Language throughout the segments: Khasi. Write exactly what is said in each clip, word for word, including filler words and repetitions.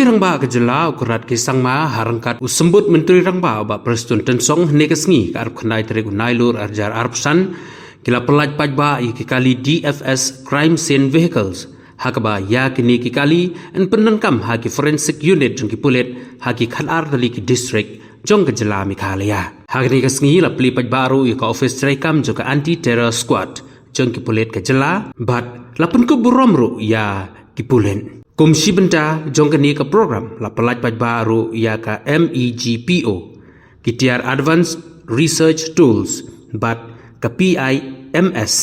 Rangbah ka jylla u Conrad K Sangma ha ryngkat u Symbud Myntri Rangbah u Bah Prestone Tynsong hynne ka sngi ka arphew khyndai tarik u Nailur arhajar arphew san ki la pyllait paidbah ïa ki kali D F S Crime Scene Vehicles ha kaba ïa kine ki kali yn pyndonkam ha ki forensic unit jong ki pulit ha ki khatar tylli ki district jong ka jylla Meghalaya. Ha kane ka sngi la plie paidbah ruh ïa ka office treikam jong ka Anti Terror Squad jong ki pulit ka jylla bad la pynkup burom ruh ïa ki pulit. Kum shi bynta jong kane ka program la pyllait paidbah ruh ïa ka MEGPO, ki tiar Advanced Research Tools bad ka PIMS,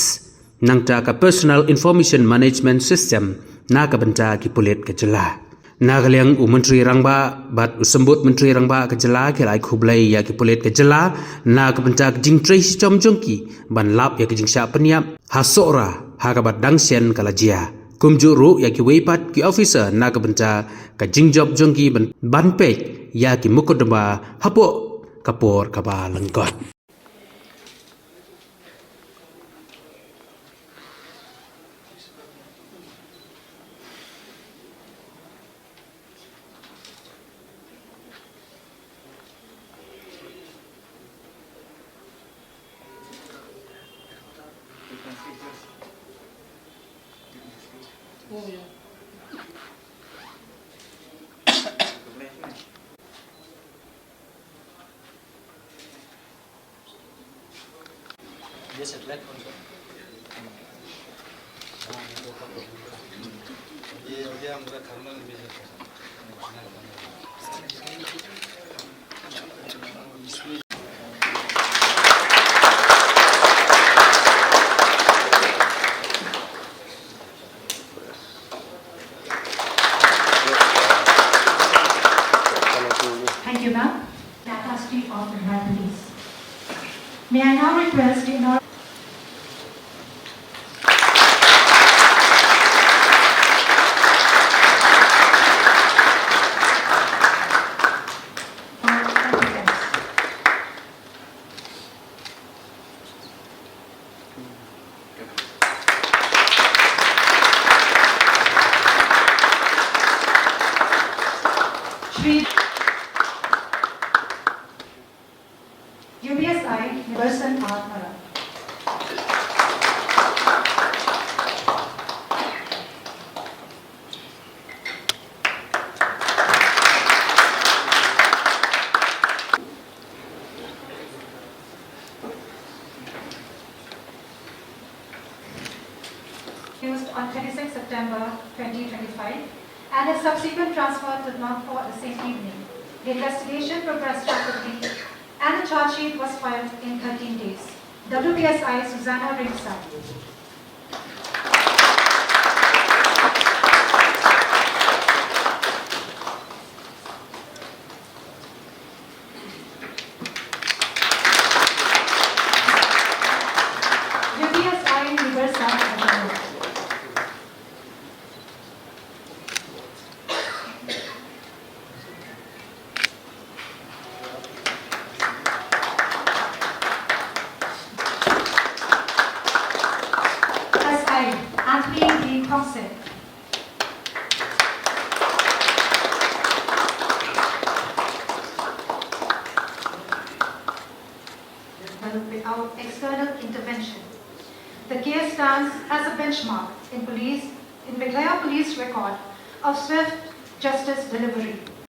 nangta ka Personal Information Management System na ka bynta ki pulit ka jylla. Na ka liang u Myntri Rangbah bad u Symbud Myntri Rangbah ka jylla ki la ai khublei ïa ki pulit ka jylla na ka bynta ka jingtrei shitom jong ki ban lap ïa ka jingshah pynïap ha Sohra ha kaba dang shen ka la jia. Kumjuh ruh ïa kiwei pat ki officer na ka bynta ka jingjop jong ki ban, ban peit ïa ki mukotduma hapoh ka por kaba lyngkot. Thank you, ma'am. Capacity of the High Police. May I now request the honor- Shri U P S I Niberson R Marak. Used on twenty-sixth September twenty twenty-five and his subsequent transfer to Nongpoh the same evening. The investigation progressed rapidly and a charge sheet was filed in thirteen days. W P S I Susanna Ringside. U P S I Niberson Marak. S I Anthony D Kongse. Without external intervention. The case stands as a benchmark in police, in Meghalaya police record of swift justice delivery.